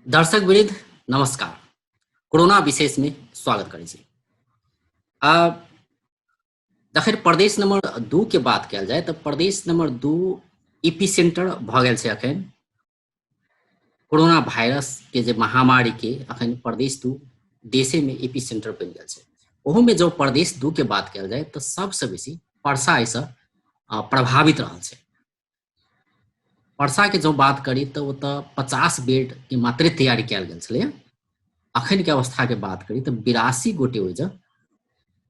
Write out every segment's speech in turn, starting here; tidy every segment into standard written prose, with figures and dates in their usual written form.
दर्शक वृंद नमस्कार। कोरोना विशेष में स्वागत करै छी। आ दखिर प्रदेश नंबर 2 के बात कयल जाय तऽ प्रदेश नंबर 2 इपी सेंटर भऽ गेल छै अखन कोरोना वायरस के जे महामारी के अखन प्रदेश 2 देशे में एपी सेंटर बनि गेल छै। ओहो में जो प्रदेश 2 के बात कयल जाय तऽ सबसे बेसी परसा एहिसँ प्रभावित रहल छै। परसा के जो बात करी तऽ ओतऽ 50 बेड के मात्रे तैयारी कयल गेल छलै। अखन के अवस्था के बात करी तऽ 82 गोटे ओइजऽ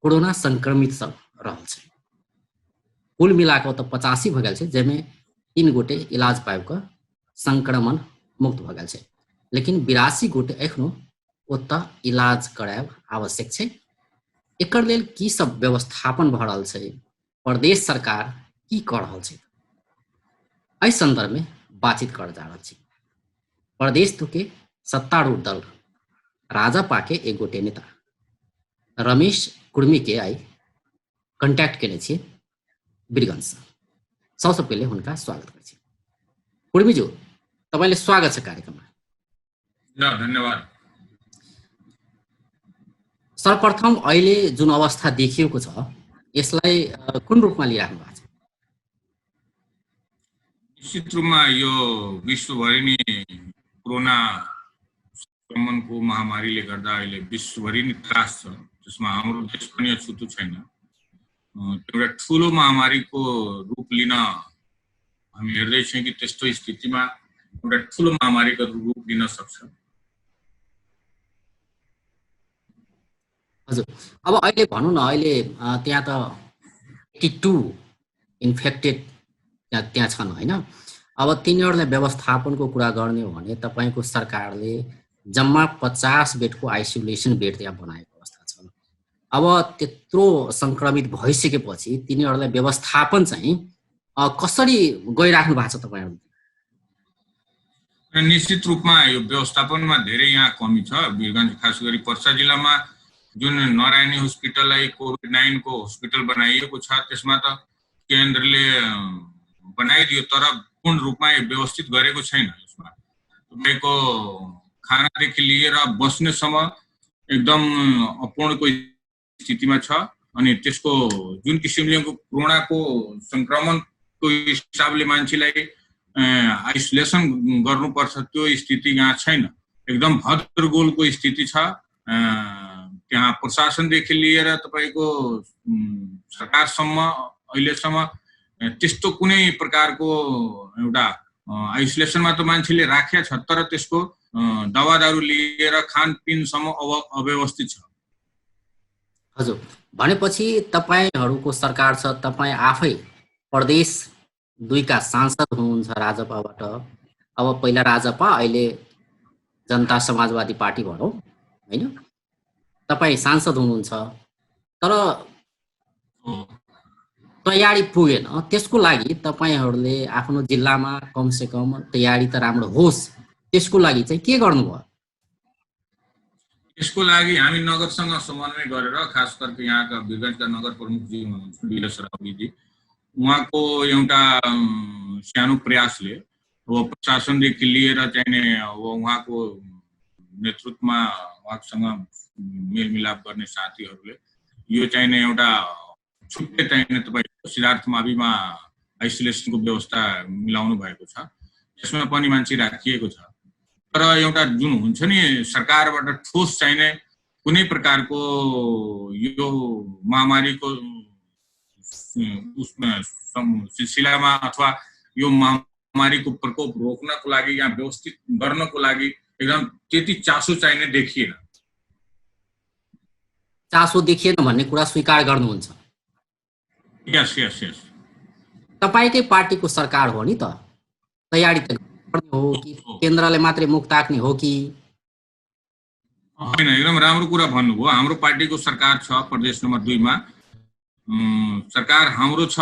कोरोना संक्रमित सब रहल छै। कुल मिला के ओतऽ 85 भऽ गेल छै, जाहिमे 3 गोटे इलाज पाबि कऽ संक्रमण मुक्त भऽ गेल छै, लेकिन 82 गोटे एखनो ओतऽ इलाज करायब आवश्यक छै। एकर लेल की सब व्यवस्थापन भऽ रहल छै, प्रदेश सरकार की कऽ रहल छै, एहि संदर्भ में बातचीत कर जा रहल छी। प्रदेश 2 के सत्तारूढ़ दल राजपा के एक गोटे नेता रमेश कुर्मी के आई कॉन्टैक्ट केने छी वीरगंज से। सबसे पहले हुनका स्वागत करै छी। कुर्मी जी, तपाईले स्वागत छ कार्यक्रममा। धन्यवाद। सर्वप्रथम अहिले जुन अवस्था देखिएको छ यसलाई कुन रूपमा लिइराख्नु भएको छ? निश्चित रूपमा यो विश्वभरि नै कोरोना संक्रमणको महामारीले गर्दा अहिले विश्वभरि नै त्रास छ, जसमा हाम्रो देश पनि अछुतो छैन। एउटा ठुलो महामारीको रूप लिन हामी हेर्दैछौँ कि त्यस्तो स्थितिमा एउटा ठुलो महामारीको रूप लिन सक्छ। हजुर, अब अहिले भनौँ न, अहिले त्यहाँ त 82 इन्फेक्टेड त्यहाँ छन् हैन। अब तिनीहरूलाई व्यवस्थापनको कुरा गर्ने हो भने तपाईको सरकारले जम्मा 50 बेडको आइसोलेसन बेड त्यहाँ बनाएको अवस्था छ। अब त्यत्रो संक्रमित भइसकेपछि तिनीहरूलाई व्यवस्थापन चाहिँ कसरी गइराख्नु भएको छ तपाईहरुले? निश्चित रूपमा यो व्यवस्थापनमा धेरै यहाँ कमी छ। वीरगंज खास गरी पर्सा जिल्लामा जुन नारायणी हस्पिटललाई कोभिड-19 को हस्पिटल बनाइएको छ, त्यसमा त केन्द्रले बनाइदियो, तर पूर्ण रूपमा व्यवस्थित गरेको छैन। यसमा तपाईको खानादेखि लिएर बस्नेसम्म एकदम अपूर्णको स्थितिमा छ। अनि त्यसको जुन किसिमले कोरोनाको संक्रमणको हिसाबले मान्छेलाई आइसोलेसन गर्नुपर्छ त्यो स्थिति यहाँ छैन। एकदम भद्रगोलको स्थिति छ। त्यहाँ प्रशासनदेखि लिएर तपाईको सरकारसम्म अहिलेसम्म त्यस्तो कुनै प्रकारको एउटा आइसोलेसनमा त मान्छेले राखेको छ, तर त्यसको दवादारु लिएर खानपिनसम्म अव्यवस्थित छ। हजुर, भनेपछि तपाईहरुको सरकार छ, तपाई आफै प्रदेश 2 का सांसद हुनुहुन्छ राजपाबाट। अब पहिला राजपा, अहिले जनता समाजवादी पार्टी भनौँ हैन। तपाई सांसद हुनुहुन्छ, तर तयारी पुगेन। त्यसको लागि तपाईहरुले आफ्नो जिल्लामा कमसे कम तयारी त राम्रो होस्, त्यसको लागि चाहिँ के गर्नुभयो? यसको लागि हामी नगरसँग समन्वय गरेर, खास करके यहाँका वीरगंजका नगर प्रमुख जी हुनुहुन्छ विलास रावगी जी, उहाँको एउटा सानो प्रयासले अब प्रशासनदेखि लिएर चाहिँ अब उहाँको नेतृत्वमा उहाँसँग मेलमिलाप गर्ने साथीहरूले यो चाहिँ एउटा छुट्टै चाहिँ तपाईको सिद्धार्थ माविमा आइसोलेसनको व्यवस्था मिलाउनु भएको छ। यसमा पनि मान्छे राखिएको छ, तर एउटा जुन हुन्छ नि सरकारबाट ठोस चाहिने कुनै प्रकारको यो महामारीको सिलसिलामा अथवा यो महामारीको प्रकोप रोक्नको लागि या व्यवस्थित गर्नको लागि एकदम त्यति चासो चाहिने देखिएन। चासो देखिएन भन्ने कुरा स्वीकार गर्नुहुन्छ? यस यस यस। तपाईकै पार्टीको सरकार हो नि त, तयारी त गर्नु हो कि केन्द्रले मात्रै मुख ताक्ने हो कि? हैन, एकदम राम्रो कुरा भन्नुभयो। हाम्रो पार्टीको सरकार छ प्रदेश नम्बर 2 मा। सरकार हाम्रो छ,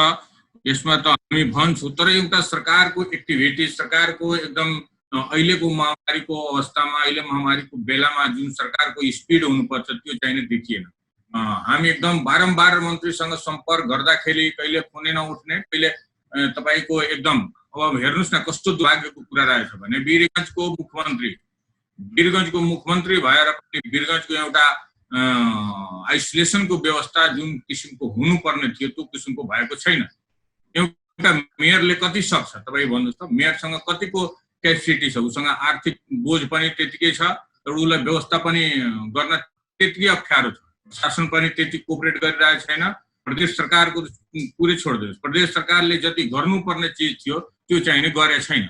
यसमा त हामी भन्छौँ, तर एउटा सरकारको एक्टिभिटी, सरकारको एकदम अहिलेको महामारीको अवस्थामा, अहिले महामारीको बेलामा जुन सरकारको स्पिड हुनुपर्छ त्यो चाहिँ देखिएन। हामी एकदम बारम्बार मन्त्रीसँग सम्पर्क गर्दाखेरि कहिले फोनै नउठ्ने, कहिले तपाईको एकदम अब हेर्नुस् न कस्तो दुर्भाग्यको कुरा रहेछ भने वीरगंजको मुख्यमन्त्री वीरगञ्जको मुख्यमन्त्री भएर पनि वीरगञ्जको एउटा आइसोलेसनको व्यवस्था जुन किसिमको हुनुपर्ने थियो त्यो किसिमको भएको छैन। एउटा मेयरले कति सक्छ तपाईँ भन्नुहोस् त? मेयरसँग कतिको क्यापेसिटी छ? उसँग आर्थिक बोझ पनि त्यतिकै छ र उसलाई व्यवस्था पनि गर्न त्यतिकै अप्ठ्यारो छ। शासन पनि त्यति कोअपरेट गरिरहेको छैन। प्रदेश सरकारको पुरै छोडिदिनुहोस्, प्रदेश सरकारले जति गर्नुपर्ने चिज थियो त्यो चाहिँ नि गरेको छैन।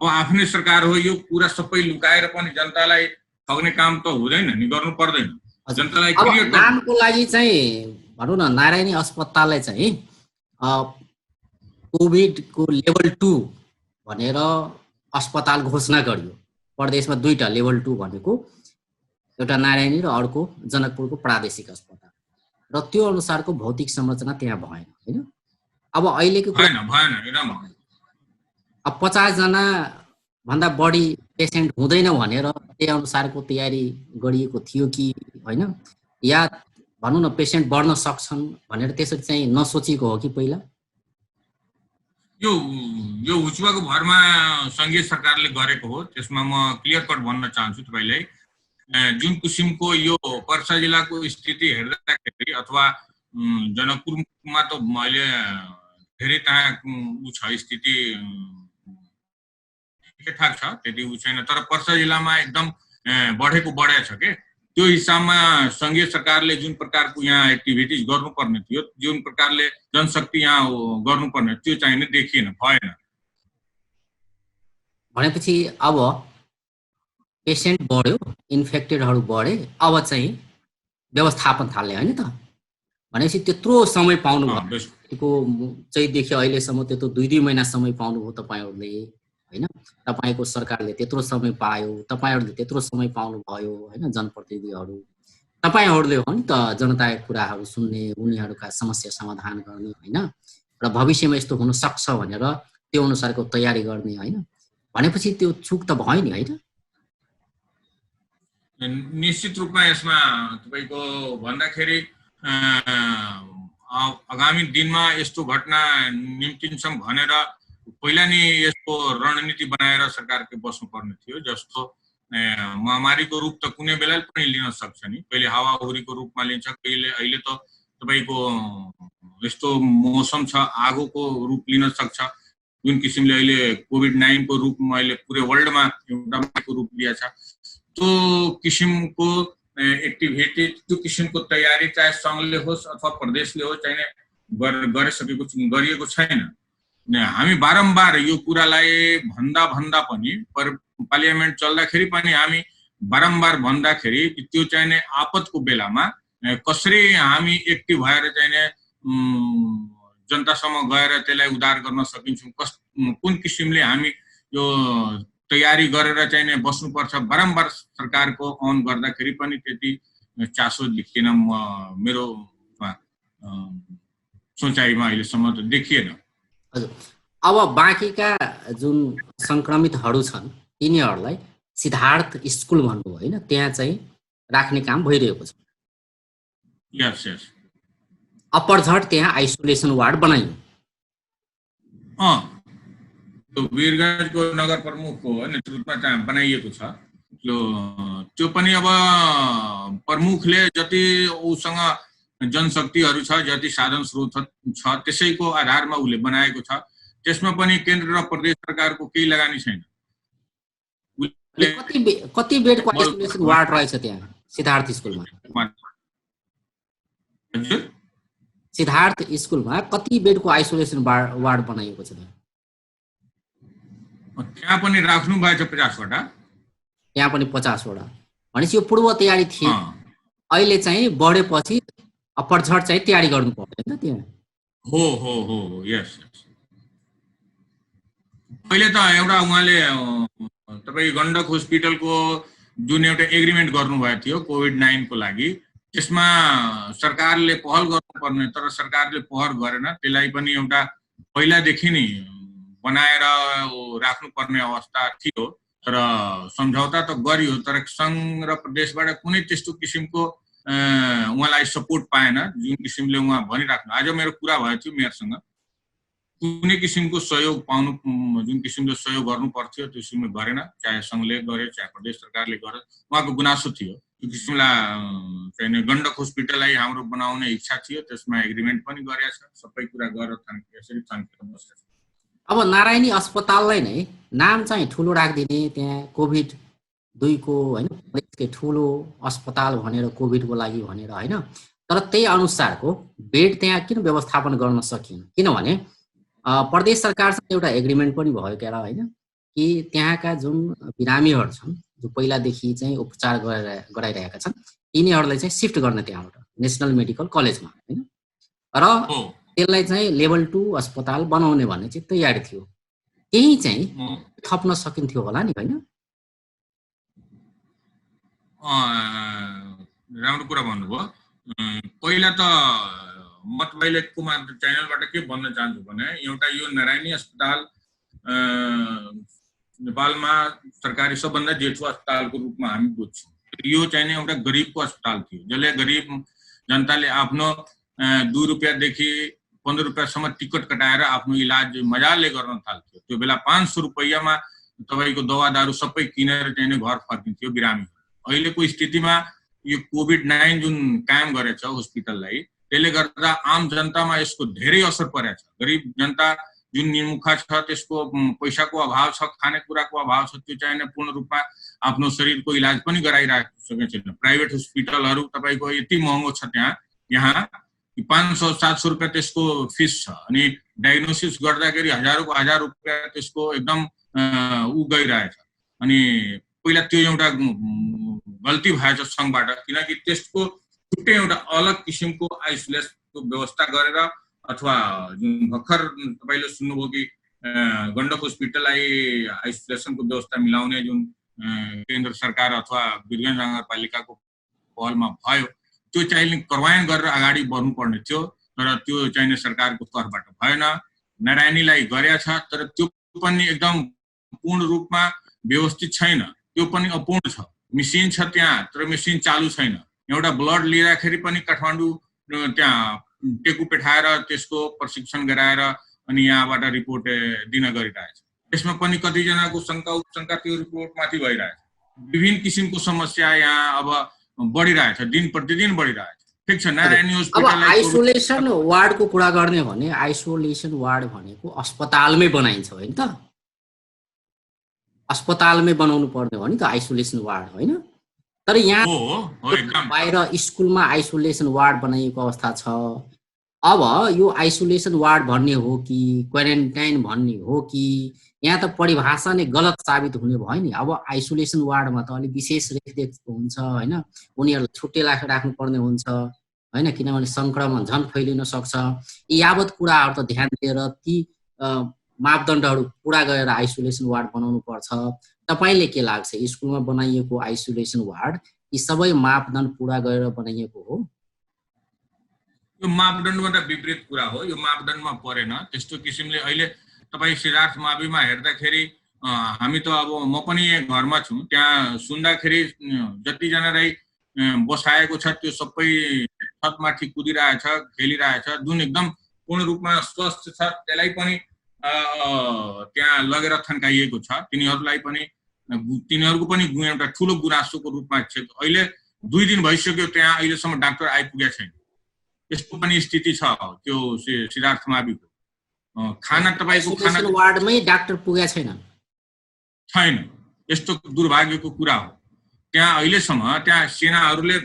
अब आफ्नै सरकार हो, यो कुरा सबै लुकाएर पनि जनतालाई ठग्ने काम त हुँदैन नि, गर्नु पर्दैन। जनतालाई क्लियर नामको लागि चाहिँ भनौँ न, नारायणी अस्पतालले चाहिँ कोभिडको लेभल 2 भनेर अस्पताल घोषणा गरियो। प्रदेशमा 2टा लेभल 2 भनेको, एउटा नारायणी र अर्को जनकपुरको प्रादेशिक अस्पताल, र त्यो अनुसारको भौतिक संरचना त्यहाँ भएन हैन। अब अहिलेको भएन एकदम। अब 50 जना भन्दा बढी पेसेन्ट हुँदैन भनेर त्यही अनुसारको तयारी गरिएको थियो कि हैन, या भनौँ न पेसेन्ट बढ्न सक्छन् भनेर त्यसरी चाहिँ नसोचेको हो कि पहिला? यो उचुवाको भरमा संघीय सरकारले गरेको हो। त्यसमा म क्लियर कट भन्न चाहन्छु तपाईलाई। जुन किसिमको यो पर्सा जिल्लाको स्थिति हेर्दाखेरि अथवा जनकपुरमा त मैले धेरै त्यहाँ उ छ स्थिति ठिकठाक छ, त्यति उ छैन, तर पर्सा जिल्लामा एकदम बढे छ के। त्यो हिसाबमा संघीय सरकारले जुन प्रकारको यहाँ एक्टिभिटिज गर्नुपर्ने थियो, जुन प्रकारले जनशक्ति यहाँ गर्नुपर्ने त्यो चाहिँ नि देखिएन, भएन। भनेपछि अब पेसेन्ट बढ्यो, इन्फेक्टेडहरू बढे, अब चाहिँ व्यवस्थापन थाल्ने हैन त? भनेपछि त्यत्रो समय पाउनु भएको चाहिँदेखि अहिलेसम्म त्यत्रो 2-2 महिना समय पाउनुभयो तपाईँहरूले हैन? तपाईँको सरकारले त्यत्रो समय पायो, तपाईँहरूले त्यत्रो समय पाउनुभयो हैन? जनप्रतिनिधिहरू तपाईँहरूले हो नि त जनताका कुराहरू सुन्ने, उनीहरूका समस्या समाधान गर्ने हैन, र भविष्यमा यस्तो हुन सक्छ भनेर त्यो अनुसारको तयारी गर्ने हैन? भनेपछि त्यो चुक त भयो नि हैन? निश्चित रूपमा यसमा तपाईको भन्दाखेरि आगामी दिनमा यस्तो घटना निम्तिन्छन् भनेर पहिला नै यसको रणनीति बनाएर सरकारले बस्नुपर्ने थियो। जस्तो महामारीको रूप त कुनै बेला पनि लिन सक्छ नि, कहिले हावाहुरीको रूपमा लिन्छ, कहिले अहिले त तपाईको यस्तो मौसम छ आगोको रूप लिन सक्छ, जुन किसिमले अहिले कोभिड-19 को रूपमा अहिले पुरै वर्ल्डमा एउटा रूप लिएको छ। त्यो किसिमको एक्टिभिटी, त्यो किसिमको तयारी चाहे संघले होस् अथवा प्रदेशले होस् चाहिँ गरिएको छैन। हामी बारम्बार यो कुरालाई भन्दा पनि पार्लियामेन्ट चल्दाखेरि पनि हामी बारम्बार भन्दाखेरि त्यो चाहिँ आपतको बेलामा कसरी हामी एक्टिभ भएर चाहिँ जनतासम्म गएर त्यसलाई उद्धार गर्न सकिन्छौँ, कुन किसिमले हामी यो तयारी गरेर चाहिँ बस्नुपर्छ, बारम्बार सरकारको अन गर्दाखेरि पनि त्यति चासो देखिएन, मेरो सोचाइमा अहिलेसम्म त देखिएन। हजुर, अब बाँकीका जुन संक्रमितहरू छन् तिनीहरूलाई सिद्धार्थ स्कुल भन्नुभयो हैन, त्यहाँ चाहिँ राख्ने काम भइरहेको छ। यस यस। अप्परझट त्यहाँ आइसोलेसन वार्ड बनाइयो। त्यो वीरगञ्जको नगर प्रमुखको नेतृत्वमा त्यहाँ बनाइएको छ। त्यो पनि अब प्रमुखले जति उसँग जनशक्तिहरू छ, जति साधन स्रोत छ, त्यसैको आधारमा उसले बनाएको छ। त्यसमा पनि केन्द्र र प्रदेश सरकारको केही लगानी छैन। कति बेडको आइसोलेसन वार्ड रहेछ त्यहाँ सिद्धार्थ स्कुलमा? सिद्धार्थ स्कुलमा कति बेडको आइसोलेसन वार्ड बनाइएको छ? त्यहाँ पनि राख्नु भएको छ 50 वटा। त्यहाँ पनि 50 वटा। भनेपछि यो पूर्व तयारी थियो। अहिले चाहिँ बढेपछि अप्परझट चाहिँ तयारी गर्नु पर्दैन त्यहाँ। हो यस। पहिले त एउटा उहाँले तपाई गण्डक हस्पिटलको जुन एउटा एग्रिमेन्ट गर्नुभएको थियो कोभिड-19 को लागि, त्यसमा सरकारले पहल गर्नुपर्ने, तर सरकारले पहल गरेन। त्यसलाई पनि एउटा पहिलादेखि नै बनाएर राख्नुपर्ने अवस्था थियो, तर सम्झौता त गरियो, तर संघ र प्रदेशबाट कुनै त्यस्तो किसिमको उहाँलाई सपोर्ट पाएन जुन किसिमले उहाँ भनिराख्नु। आज मेरो कुरा भएको थियो मेयरसँग, कुनै किसिमको सहयोग पाउनु जुन किसिमले सहयोग गर्नु पर्थ्यो त्यो किसिमले गरेन, चाहे सङ्घले गरे चाहे प्रदेश सरकारले गरे। उहाँको गुनासो थियो त्यो किसिमलाई चाहिँ गण्डक हस्पिटललाई हाम्रो बनाउने इच्छा थियो, त्यसमा एग्रिमेन्ट पनि गरेका छ, सबै कुरा गरेर यसरी छानखेर बसेको छ। अब नारायणी अस्पताललाई नै नाम चाहिँ ठुलो राखिदिने, त्यहाँ कोभिड-2 को होइन प्रदेशकै ठुलो अस्पताल भनेर कोभिडको लागि भनेर होइन, तर त्यही अनुसारको बेड त्यहाँ किन व्यवस्थापन गर्न सकिएन? किनभने प्रदेश सरकारसँग एउटा एग्रिमेन्ट पनि भयो क्या होइन, कि त्यहाँका जुन बिरामीहरू छन् जो पहिलादेखि चाहिँ उपचार गराइरहेका छन् तिनीहरूलाई चाहिँ सिफ्ट गर्न त्यहाँबाट नेसनल मेडिकल कलेजमा होइन, र त्यसलाई चाहिँ लेभल 2 अस्पताल बनाउने भन्ने चाहिँ तयारी थियो। त्यही चाहिँ थप्न सकिन्थ्यो होला नि होइन? राम्रो कुरा भन्नुभयो। पहिला त म तपाईँले च्यानलबाट के भन्न चाहन्छु भने एउटा यो नारायणी अस्पताल नेपालमा सरकारी सबभन्दा जेठो अस्पतालको रूपमा हामी बुझ्छौँ। यो चाहिँ एउटा गरिबको अस्पताल थियो, जसले गरिब जनताले आफ्नो 2 रुपियाँदेखि 15 रुपियाँसम्म टिकट कटाएर आफ्नो इलाज मजाले गर्न थाल्थ्यो। त्यो बेला 500 रुपियाँमा तपाईँको दवा दारू सबै किनेर चाहिँ घर फर्किन्थ्यो बिरामी। अहिलेको स्थितिमा यो कोभिड-19 जुन कायम गरेछ हस्पिटललाई, त्यसले गर्दा आम जनतामा यसको धेरै असर परेछ। गरिब जनता जुन निमुखा छ, त्यसको पैसाको अभाव छ, खानेकुराको अभाव छ, त्यो चाहिँ पूर्ण रूपमा आफ्नो शरीरको इलाज पनि गराइरहेको छैन। प्राइभेट हस्पिटलहरू तपाईँको यति महँगो छ यहाँ 500-700 रुपियाँ त्यसको फिस छ, अनि डायग्नोसिस गर्दाखेरि हजारौँ रुपियाँ त्यसको एकदम गइरहेछ। अनि पहिला त्यो एउटा गल्ती भएछ सङ्घबाट, किनकि त्यसको छुट्टै एउटा अलग किसिमको आइसोलेसनको व्यवस्था गरेर, अथवा जुन भर्खर तपाईँले सुन्नुभयो कि गण्डक हस्पिटललाई आइसोलेसनको व्यवस्था मिलाउने जुन केन्द्र सरकार अथवा वीरगञ्ज नगरपालिकाको पहलमा भयो, त्यो चाहिँ कार्यान्वयन गरेर अगाडि बढ्नुपर्ने थियो, तर त्यो चाहिँ सरकारको तर्फबाट भएन। नारायणीलाई गरेका छ, तर त्यो पनि एकदम पूर्ण रूपमा व्यवस्थित छैन, त्यो पनि अपूर्ण छ। मेसिन छ त्यहाँ, तर मेसिन चालु छैन। एउटा ब्लड लिँदाखेरि पनि काठमाडौँ त्यहाँ टेकु पेठाएर त्यसको प्रशिक्षण गराएर अनि यहाँबाट रिपोर्ट दिन गरिरहेछ। त्यसमा पनि कतिजनाको शङ्का उपशङ्का त्यो रिपोर्टमाथि भइरहेछ। विभिन्न किसिमको समस्या यहाँ अब बढिरहेछ, दिन प्रतिदिन बढिरहेछ। ठिक छ, नारायणी हस्पिटल आइसोलेसन वार्डको कुरा गर्ने भने आइसोलेसन वार्ड भनेको अस्पतालमै बनाइन्छ होइन त? अस्पतालमै बनाउनु पर्ने हो नि त आइसोलेसन वार्ड होइन? तर यहाँ बाहिर स्कुलमा आइसोलेसन वार्ड बनाइएको अवस्था छ। अब यो आइसोलेसन वार्ड भन्ने हो कि क्वारेन्टाइन भन्ने हो कि, यहाँ त परिभाषा नै गलत साबित हुने भयो नि। अब आइसोलेसन वार्डमा त अलिक विशेष रेखदेख हुन्छ होइन, उनीहरूलाई छुट्टै राख्नुपर्ने हुन्छ होइन, किनभने सङ्क्रमण झन् फैलिन सक्छ। यावत कुराहरू त ध्यान दिएर ती मापदण्डहरू पुरा गरेर आइसोलेसन वार्ड बनाउनु पर्छ। तपाईँले के लाग्छ, स्कुलमा बनाइएको आइसोलेसन वार्ड यी सबै मापदण्ड पुरा गरेर बनाइएको हो? यो मापदण्डमा त विपरीत कुरा हो, यो मापदण्डमा परेन। त्यस्तो किसिमले अहिले तपाईँ सिद्धार्थ माविमा हेर्दाखेरि हामी त अब म पनि घरमा छु, त्यहाँ सुन्दाखेरि जतिजनालाई बसाएको छ त्यो सबै छतमाथि कुदिरहेछ, खेलिरहेछ। जुन एकदम पूर्ण रूपमा स्वस्थ छ त्यसलाई पनि त्यहाँ लगेर थन्काइएको छ। तिनीहरूको पनि एउटा ठुलो गुनासोको रूपमा छ। अहिले 2 दिन भइसक्यो त्यहाँ अहिलेसम्म डाक्टर आइपुगेको छैन। यस्तो पनि स्थिति छ त्यो सिद्धार्थ माविको। खाना तपाईँको खाना वार्डमै डाक्टर पुगेको छैन। यस्तो दुर्भाग्यको कुरा हो। त्यहाँ अहिलेसम्म त्यहाँ सेनाहरूले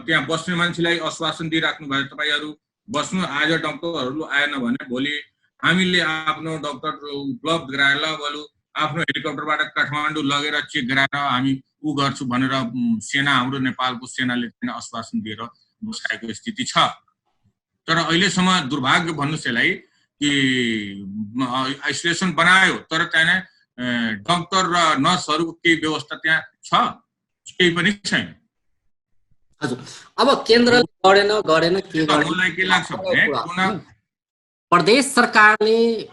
त्यहाँ बस्ने मान्छेलाई आश्वासन दिइराख्नु भयो, तपाईँहरू बस्नु, आज डक्टरहरू आएन भने भोलि हामीले आफ्नो डक्टर उपलब्ध गराएर बरु आफ्नो हेलिकप्टरबाट काठमाडौँ लगेर चेक गराएर हामी गर्छु भनेर सेना, हाम्रो नेपालको सेनाले आश्वासन दिएर बसाएको स्थिति छ। तर अहिलेसम्म दुर्भाग्य भन्नुहोस् यसलाई कि आइसोलेसन बनायो तर त्यहाँ डक्टर र नर्सहरूको केही व्यवस्था त्यहाँ छ, केही पनि छैन। हजुर, अब केन्द्र गरेन के लाग्छ भने प्रदेश सरकारले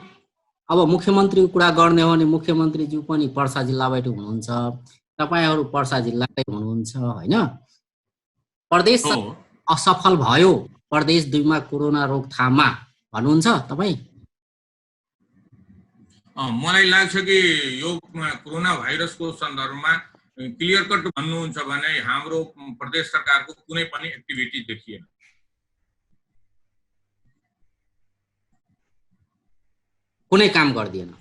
अब मुख्यमन्त्रीको कुरा गर्ने हो भने मुख्यमन्त्रीज्यू पनि पर्सा जिल्लाबाट हुनुहुन्छ, तपाईँहरू पर्सा जिल्लाकै हुनुहुन्छ होइन। प्रदेश असफल भयो प्रदेश 2 मा कोरोना रोकथाममा भन्नुहुन्छ तपाईँ? मलाई लाग्छ कि यो कोरोना भाइरसको सन्दर्भमा क्लियर कट भन्नुहुन्छ भने हाम्रो प्रदेश सरकारको कुनै पनि एक्टिभिटी देखिएन। कुनै काम गर्दिएन।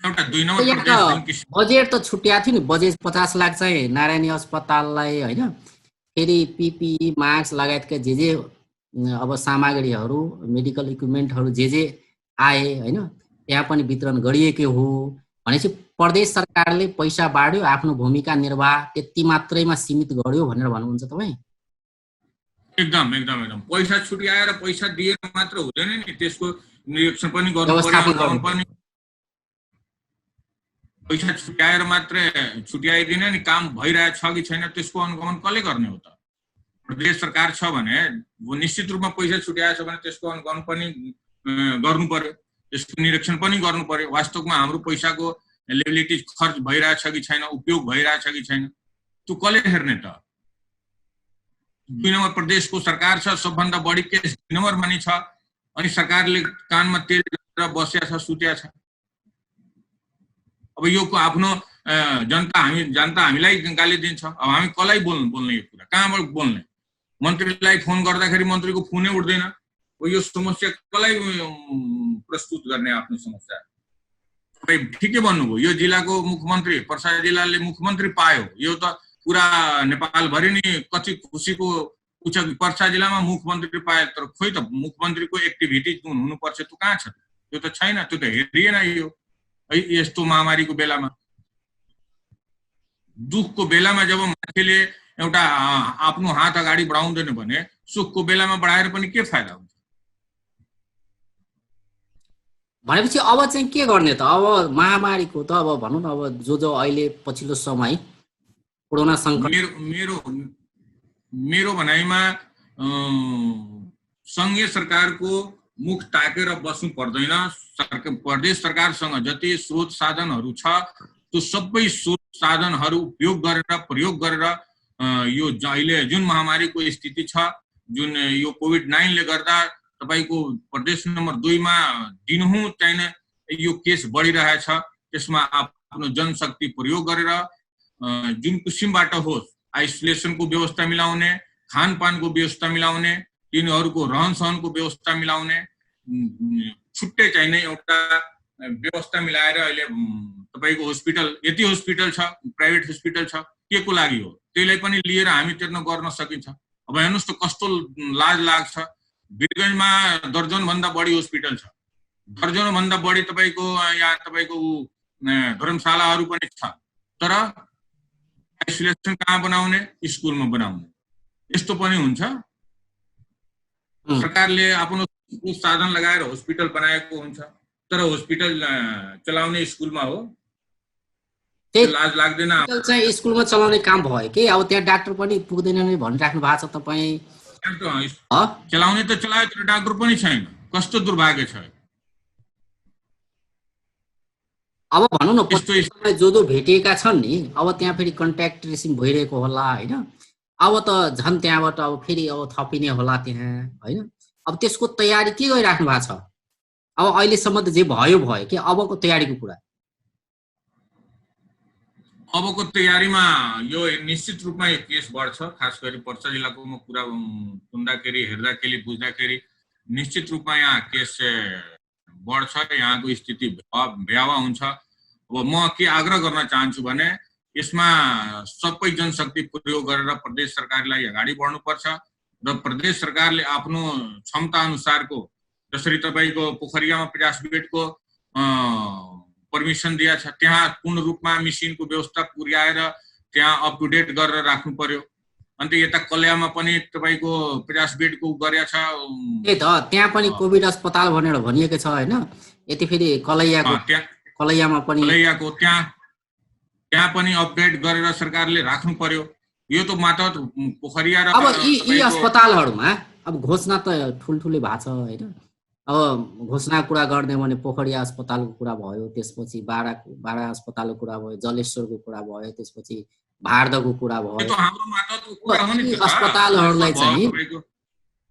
एउटा 2 नम्बर प्रदेश जुन किसिम बजेट त छुट्याएको थियो नि, बजेट 50 लाख चाहिँ नारायणी अस्पताललाई होइन, फेरि पिपिई मास्क लगायतका जे अब सामग्रीहरू मेडिकल इक्विपमेन्टहरू जे आए होइन, त्यहाँ पनि वितरण गरिएकै हो भनेपछि प्रदेश सरकारले पैसा बाड्यो, आफ्नो भूमिका निर्वाह त्यति मात्रैमा सीमित गर्यो भनेर भन्नुहुन्छ तपाईँ? एकदम एकदम एकदम पैसा छुट्याएर पैसा दिएर मात्र हुँदैन नि, त्यसको निरीक्षण पनि व्यवस्थापन गर्नु गर्नु पनि। पैसा छुट्याएर मात्र छुट्याइदिन नि, काम भइरहेछ कि छैन त्यसको अनुगमन कसले गर्ने हो त? प्रदेश सरकार छ भने निश्चित रूपमा पैसा छुट्याएछ भने त्यसको अनुगमन पनि गर्नु पर्यो, त्यसको निरीक्षण पनि गर्नु पर्यो। वास्तवमा हाम्रो पैसाको लेबिलिटी खर्च भइरहेछ कि छैन, उपयोग भइरहेछ कि छैन, त्यो कसले हेर्ने त? 2 नम्बर प्रदेशको सरकार छ, सबभन्दा बढी केस 2 नम्बरमा नि छ, अनि सरकारले कानमा तेल लगाएर बसेको छ, सुत्या छ। अब यो आफ्नो जनता हामीलाई गाली दिन्छ, अब हामी कसलाई बोल्ने यो कुरा? कहाँबाट बोल्ने? मन्त्रीलाई फोन गर्दाखेरि मन्त्रीको फोनै उठ्दैन। यो समस्या कसलाई प्रस्तुत गर्ने आफ्नो समस्या? तपाईँ ठिकै भन्नुभयो, यो जिल्लाको मुख्यमन्त्री पर्सा जिल्लाले मुख्यमन्त्री पायो, यो त पुरा नेपालभरि नै कति खुसीको उच्च पर्सा जिल्लामा मुख्यमन्त्री पाए। तर खोइ त मुख्यमन्त्रीको एक्टिभिटी जुन हुनुपर्छ त्यो कहाँ छ? त्यो त छैन, त्यो त हेरिएन। यो यस्तो महामारीको बेलामा, दुखको बेलामा जब मान्छेले एउटा आफ्नो हात अगाडि बढाउँदैन भने सुखको बेलामा बढाएर पनि के फाइदा हुन्छ? भनेपछि अब चाहिँ के गर्ने त? अब महामारीको त अब भनौँ न, अब जो अहिले पछिल्लो समय कोरोना सङ्कट, मेरो भनाइमा सङ्घीय सरकारको मुख ताकेर बस्नु पर्दैन। प्रदेश सरकारसँग जति स्रोत साधनहरू छ त्यो सबै स्रोत साधनहरू उपयोग गरेर प्रयोग गरेर यो अहिले जुन महामारीको स्थिति छ, जुन यो कोभिड-19ले गर्दा तपाईको प्रदेश नम्बर 2 मा दिनहुँ चाहिँ यो केस बढिरहेछ, त्यसमा आफ्नो जनशक्ति प्रयोग गरेर जुन किसिमबाट होस् आइसोलेसनको व्यवस्था मिलाउने, खानपानको व्यवस्था मिलाउने, तिनीहरूको रहन सहनको व्यवस्था मिलाउने, छुट्टै चाहिने एउटा व्यवस्था मिलाएर अहिले तपाईको हस्पिटल, यति हस्पिटल छ, प्राइभेट हस्पिटल छ, के को लागि हो? त्यसलाई पनि लिएर हामी तिर्न गर्न सकिन्छ। अब हेर्नुहोस् त कस्तो लाज लाग्छ, वीरगञ्जमा दर्जन भन्दा बढी हस्पिटल छ, दर्जन भन्दा बढी तपाईको यहाँ तपाईको धर्मशालाहरू पनि छ, तर आइसोलेसन कहाँ बनाउने? स्कुलमा बनाउने। यस्तो पनि हुन्छ? सरकारले आफ्नो साधन लगाएर हस्पिटल बनाएको हुन्छ, तर हस्पिटल चलाउने स्कुलमा हो। लाज लाग्दैन? चाहिँ स्कुलमा चलाउने काम भयो कि अब त्यहाँ डाक्टर पनि पुग्दैन नि भनिराख्नु भएको छ तपाईँ। चलाउने त चलायो, तर डाक्टर पनि छैन। कस्तो दुर्भाग्य छ। अब भनौँ न, जो भेटिएका छन् नि, अब त्यहाँ फेरि कन्ट्याक्ट ट्रेसिङ भइरहेको होला होइन, अब त झन् त्यहाँबाट अब फेरि अब थपिने होला त्यहाँ होइन। अब त्यसको तयारी के गरिराख्नु भएको छ? अब अहिलेसम्म त जे भयो कि अबको तयारीको कुरा? अबको तयारीमा यो निश्चित रूपमा यो केस बढ्छ, खास गरी पर्सा जिल्लाको म कुरा सुन्दाखेरि, हेर्दाखेरि, बुझ्दाखेरि निश्चित रूपमा यहाँ केस बढ्छ, यहाँको स्थिति भयावह हुन्छ। अब म के आग्रह गर्न चाहन्छु भने यसमा सबै जनशक्ति प्रयोग गरेर प्रदेश सरकारलाई अगाडि बढ्नुपर्छ र प्रदेश सरकारले आफ्नो क्षमता अनुसारको, जसरी तपाईको पोखरियामा 50 बेडको परमिसन दिया छ, त्यहाँ पूर्ण रूपमा मिसिनको व्यवस्था पुर्याएर त्यहाँ अप टु डेट गरेर राख्नु पर्यो। अन्त यता कल्यामा पनि तपाईको 50 बेडको गरेछ। त्यही त, त्यहाँ पनि कोभिड अस्पताल भनेर भनिएको छ होइन। यति फेरि कलैयामा पनि त्यहाँ पनि अपडेट गरेर सरकारले राख्नु पर्यो। यो त मात्र पोखरिया र अब यी अस्पतालहरूमा अब घोषणा त ठुल्ठुलै भएको छ होइन। अब घोषणा कुरा गर्ने भने पोखरिया अस्पतालको कुरा भयो, त्यसपछि बारा अस्पतालको कुरा भयो, जलेश्वरको कुरा भयो, त्यसपछि भारदको कुरा भयो। अस्पतालहरूलाई चाहिँ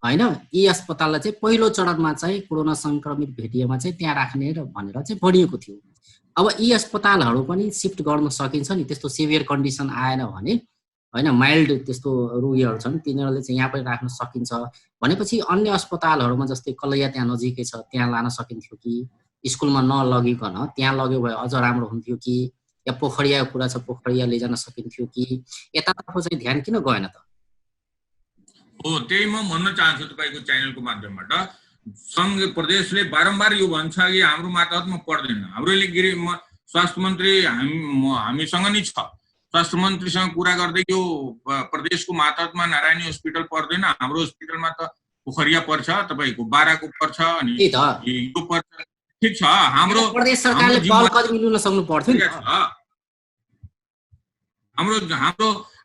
होइन, यी अस्पताललाई चाहिँ पहिलो चरणमा चाहिँ कोरोना संक्रमित भेटिएमा चाहिँ त्यहाँ राख्ने भनेर चाहिँ भनिएको थियो। अब यी अस्पतालहरू पनि सिफ्ट गर्न सकिन्छ नि, त्यस्तो सिभियर कन्डिसन आएन भने, होइन, माइल्ड त्यस्तो रोगीहरू छन् तिनीहरूले चाहिँ यहाँ पनि राख्न सकिन्छ भनेपछि अन्य अस्पतालहरूमा जस्तै कलैया त्यहाँ नजिकै छ त्यहाँ लान सकिन्थ्यो कि, स्कुलमा नलगिकन त्यहाँ लग्यो भए अझ राम्रो हुन्थ्यो कि, या पोखरियाको कुरा छ पोखरिया लैजान सकिन्थ्यो कि, यतातर्फ चाहिँ ध्यान किन गएन त? हो, त्यही म भन्न चाहन्छु तपाईँको च्यानलको माध्यमबाट। सङ्घ प्रदेशले बारम्बार यो भन्छ कि हाम्रो मातहतमा पर्दैन। हाम्रोले स्वास्थ्य मन्त्री हामीसँग नै छ, स्वास्थ्य मन्त्रीसँग कुरा गर्दै यो प्रदेशको मातहतमा नारायणी हस्पिटल पर्दैन, हाम्रो हस्पिटलमा त पोखरिया पर्छ, तपाईँको बाराको पर्छ, अनि यो पर्छ। ठिक छ, हाम्रो प्रदेश सरकारले पहल कदमी लिन सक्नु पर्थ्यो नि।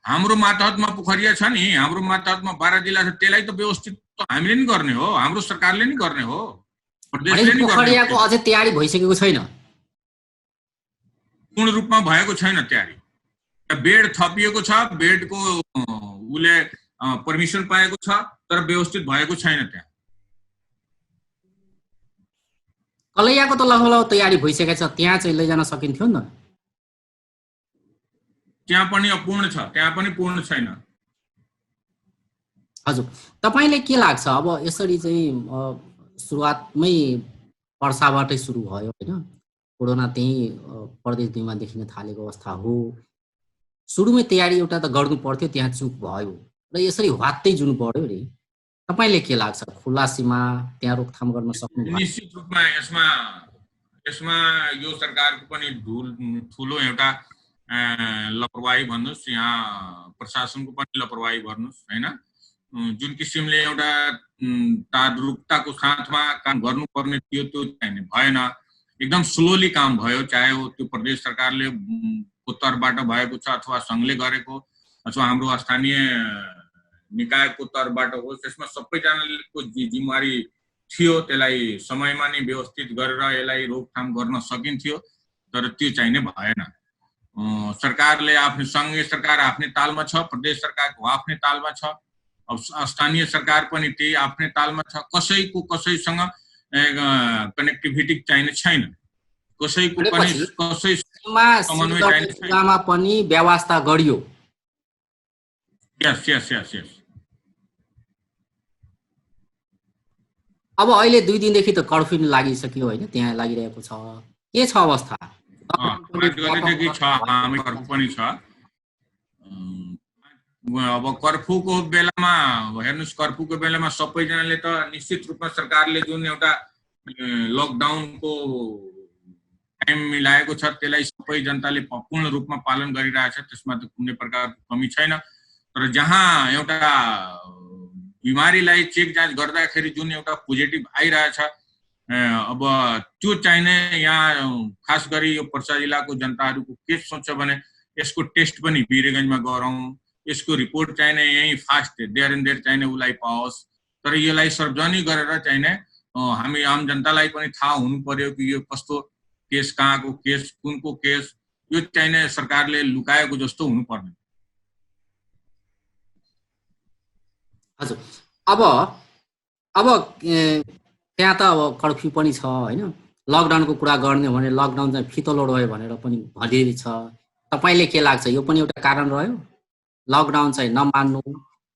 हाम्रो मातहतमा पोखरिया छ नि, हाम्रो मातहतमा 12 जिल्ला छ, त्यसलाई त व्यवस्थित हामीले नि गर्ने हो, हाम्रो सरकारले नि गर्ने हो, प्रदेशले नि गर्ने हो। पोखरियाको अझै तयारी भइसकेको छैन, पूर्ण रूपमा भएको छैन तयारी। बेड थपिएको छ, बेडको उले परमिसन पाएको छ, तर व्यवस्थित भएको छैन। त्यहाँ कलैयाको त लगभग तयारी भइसकेको छ, त्यहाँ चाहिँ लैजान सकिन्थ्यो नि त। त्यहाँ पनि अपूर्ण छ, त्यहाँ पनि पूर्ण छैन। हजुर, तपाईलाई के लाग्छ अब यसरी चाहिँ सुरुवातमै पर्साबाटै सुरु भयो होइन, कोरोना त्यही प्रदेश 2 मा देखिन थालेको अवस्था हो, सुरुमै तयारी एउटा त गर्नु पर्थ्यो, त्यहाँ चुक भयो र यसरी हवात्तै जुन बढ्यो रे, तपाईले के लाग्छ खुला सीमा त्यहाँ रोकथाम गर्न सक्नु? निश्चित रूपमा यसमा यो सरकारको पनि ठुलो एउटा लापरवाही भन्नुस्, यहाँ प्रशासनको पनि लापरवाही भन्नुस् होइन। जुन किसिमले एउटा ताद्रुकताको साथमा काम गर्नुपर्ने थियो त्यो चाहिँ भएन, एकदम स्लोली काम भयो, चाहे त्यो प्रदेश सरकारले तर्फबाट भएको छ अथवा सङ्घले गरेको अथवा हाम्रो स्थानीय निकायको तर्फबाट होस्, त्यसमा सबैजनाको जिम्मेवारी थियो, त्यसलाई समयमा नै व्यवस्थित गरेर यसलाई रोकथाम गर्न सकिन्थ्यो, तर त्यो चाहिँ नै भएन। सरकारले आफ्नो सङ्घीय सरकार आफ्नै तालमा छ, प्रदेश सरकारको आफ्नै तालमा छ, अब स्थानीय सरकार पनि त्यही आफ्नै तालमा छ, कसैको कसैसँग कनेक्टिभिटी चाहिने छैन, कसैको पनि समन्वय चाहिने छैन, पनि व्यवस्था गरियो। यस। अब अहिले 2 दिनदेखि त कर्फ्यू लागिसक्यो होइन, त्यहाँ लागिरहेको छ, के छ अवस्था? पनि छ। अब कर्फ्यूको बेलामा हेर्नुस्, कर्फ्यूको बेलामा सबैजनाले त निश्चित रूपमा सरकारले जुन एउटा लकडाउनको टाइम मिलाएको छ त्यसलाई सबै जनताले पूर्ण रूपमा पालन गरिरहेछ, त्यसमा त कुनै प्रकारको कमी छैन। तर जहाँ एउटा बिमारीलाई चेक जाँच गर्दाखेरि जुन एउटा पोजिटिभ आइरहेछ, अब त्यो चाहिने यहाँ खास गरी यो पर्सा जिल्लाको जनताहरूको के सोच्छ भने यसको टेस्ट पनि वीरगञ्जमा गरौँ, यसको रिपोर्ट चाहिने यही फास्ट देयर एन्ड देयर चाहिने उसलाई पाओस्, तर यसलाई सार्वजनिक गरेर चाहिने हामी आम जनतालाई पनि थाहा हुनु पर्यो कि यो कस्तो केस, कहाँको केस, कुनको केस, यो चाहिने सरकारले लुकाएको जस्तो हुनु पर्दैन। हजुर, अब त्यहाँ त अब कर्फ्यू पनि छ होइन, लकडाउनको कुरा गर्ने भने लकडाउन चाहिँ फितलो रह्यो भनेर पनि भनिएको छ, तपाईले के लाग्छ यो पनि एउटा कारण रह्यो लकडाउन चाहिँ नमान्नु,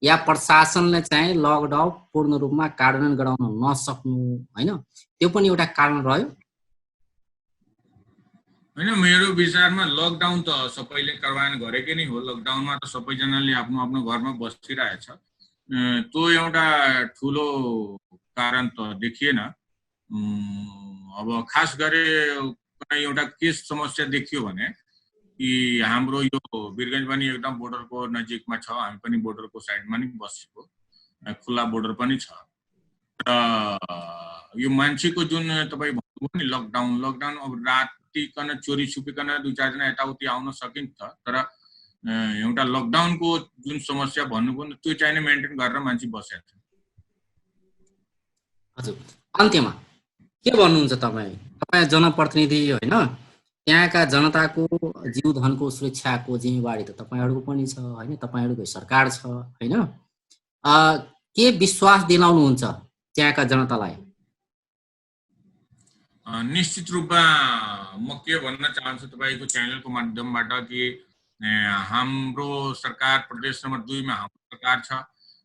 या प्रशासनले चाहिँ लकडाउन पूर्ण रूपमा कार्यान्वयन गराउन नसक्नु होइन, त्यो पनि एउटा कारण रह्यो होइन? मेरो विचारमा लकडाउन त सबैले कार्यान्वयन गरेकै नै हो, लकडाउनमा त सबैजनाले आफ्नो आफ्नो घरमा बसिरहेछ, त्यो एउटा ठुलो कारण त देखिएन। अब खास गरी एउटा केस समस्या देखियो भने कि हाम्रो यो वीरगञ्ज पनि एकदम बोर्डरको नजिकमा छ, हामी पनि बोर्डरको साइडमा नि बसेको, खुला बोर्डर पनि छ, र यो मान्छेको जुन तपाईँ भन्नुभयो नि लकडाउन अब रातिकन चोरी छुपिकन 2-4 जना यताउति आउन सकिन्छ, तर एउटा लकडाउनको जुन समस्या भन्नुभयो त्यो चाहिँ नै मेन्टेन गरेर मान्छे बसेको छ। हजुर, अन्त्यमा के भन्नुहुन्छ तपाईँ जनप्रतिनिधि होइन, त्यहाँका जनताको जीवधनको सुरक्षाको जिम्मेवारी त तपाईहरूको पनि छ होइन, तपाईहरूकै सरकार छ होइन, के विश्वास दिलाउनुहुन्छ त्यहाँका जनतालाई? निश्चित रूपमा म के भन्न चाहन्छु तपाईँको च्यानलको माध्यमबाट कि हाम्रो सरकार प्रदेश नम्बर 2 मा हाम्रो सरकार छ।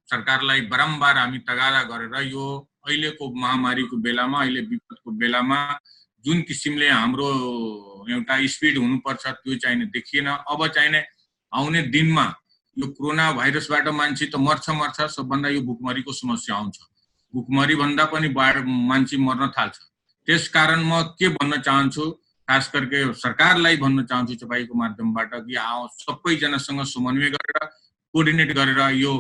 सरकारलाई बारम्बार हामी तगादा गरेर यो अहिलेको महामारीको बेलामा, अहिले विपदको बेलामा जुन किसिमले हाम्रो एउटा स्पिड हुनुपर्छ त्यो चाहिने देखिएन। अब चाहिने आउने दिनमा यो कोरोना भाइरसबाट मान्छे त मर्छ, सबभन्दा यो भुकमरीको समस्या आउँछ। भुकमरी भन्दा पनि मान्छे मर्न थाल्छ। त्यसकारण म के भन्न चाहन्छु, खास करके सरकारलाई भन्न चाहन्छु तपाईँको माध्यमबाट कि सबैजनासँग समन्वय गरेर कोअर्डिनेट गरेर यो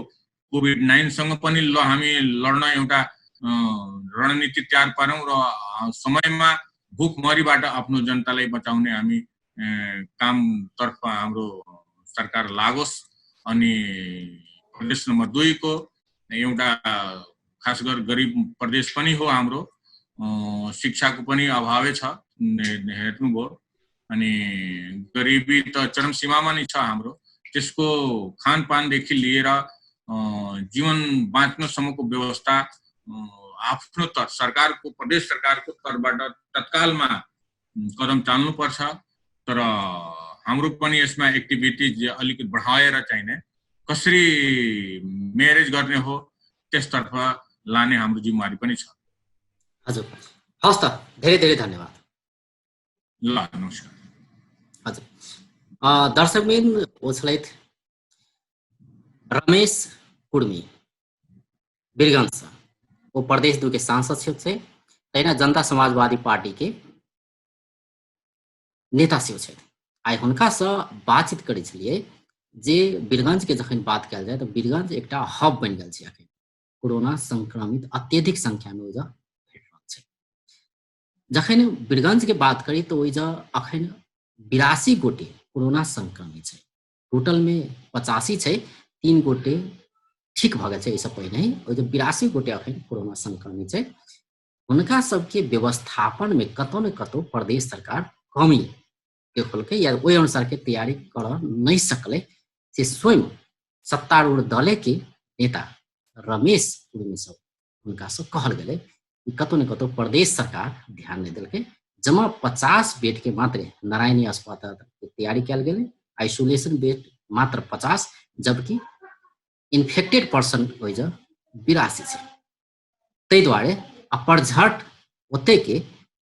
कोभिड-19 सँग पनि हामी लड्न एउटा रणनीति तयार पारौँ र समयमा भुकमरीबाट आफ्नो जनतालाई बचाउने हामी कामतर्फ हाम्रो सरकार लागोस्। अनि प्रदेश नम्बर 2 को एउटा खास गरी गरिब प्रदेश पनि हो हाम्रो, शिक्षाको पनि अभावै छ हेर्नुभयो। अनि गरिबी त चरम सीमामा नै छ हाम्रो। त्यसको खानपानदेखि लिएर जीवन बाँच्नसम्मको व्यवस्था आफ्नो सरकारको, प्रदेश सरकारको तर्फबाट तत्कालमा कदम चाल्नुपर्छ। तर हाम्रो पनि यसमा एक्टिभिटिज अलिकति बढाएर चाहिने कसरी म्यारेज गर्ने हो त्यसतर्फ लाने हाम्रो जिम्मेवारी पनि छ। हजुर, हस् त, धेरै धेरै धन्यवाद। ल, नमस्कार। हजुर, दर्शकबिन ओछलैत रमेश कुर्मी वीरगंज से वो प्रदेश 2 के सांसद से तैना जनता समाजवादी पार्टी के नेता से आइ हुनका से बातचीत करै छलिए जे वीरगंज के जखन बात कयल जाए तो वीरगंज एकटा हब बन गल छै। अखन कोरोना संक्रमित अत्यधिक संख्या में ओइजा भेट रहल छै। जखन वीरगंज के बात करी तो ओइजा अखन 82 गोटे कोरोना संक्रमित छै। टोटल में 85 छै, 3 गोटे ठीक भ गेल छै। इससे पहले ही ओइजा 82 गोटे अखन कोरोना संक्रमित छै। हुनका सबके व्यवस्थापन में कतौ न कतौ प्रदेश सरकार कमी देखलकै या ओहि अनुसार के तैयारी कर नहीं सकले से स्वयं सत्तारूढ़ दल के नेता रमेश कुर्मी सब उनका सब कहल गए कि कतौ न कतौ प्रदेश सरकार ध्यान नहीं दिलकै। जमा 50 बेड के मात्र नारायणी अस्पताल के तैयारी कल गए, आइसोलेशन बेड मात्र 50, जबकि इन्फेक्टेड पर्सन ओइजा 82 छै। तै दुआरे अपरझट ओते के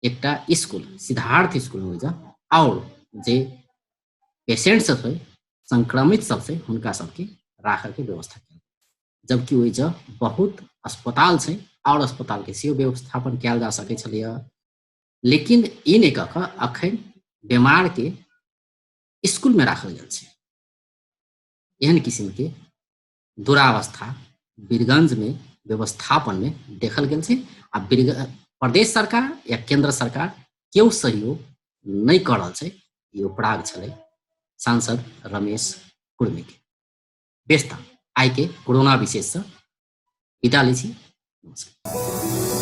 एकटा स्कूल सिद्धार्थ स्कूल में ओइजा और जे पेशेंट सब है संक्रमित सबसे हुनका सबके राखल के व्यवस्था कल, जबकि ओइजा बहुत अस्पताल छै और अस्पताल के सेहो व्यवस्थापन कयल जा सकै छलैया। लेकिन ई नहीं कह कऽ अखन बीमार के स्कूल में राखल गेल छै। एहन किस्म के दुरावस्था वीरगंज में व्यवस्थापन में देखल गेल छै। आ प्रदेश सरकार या केंद्र सरकार केओ सहयोग नहीं कर रहल छै। ई अपराध छलै सांसद रमेश कुर्मी के। बेस्ता आइ के कोरोना विशेष से विदा लै छी। नमस्कार।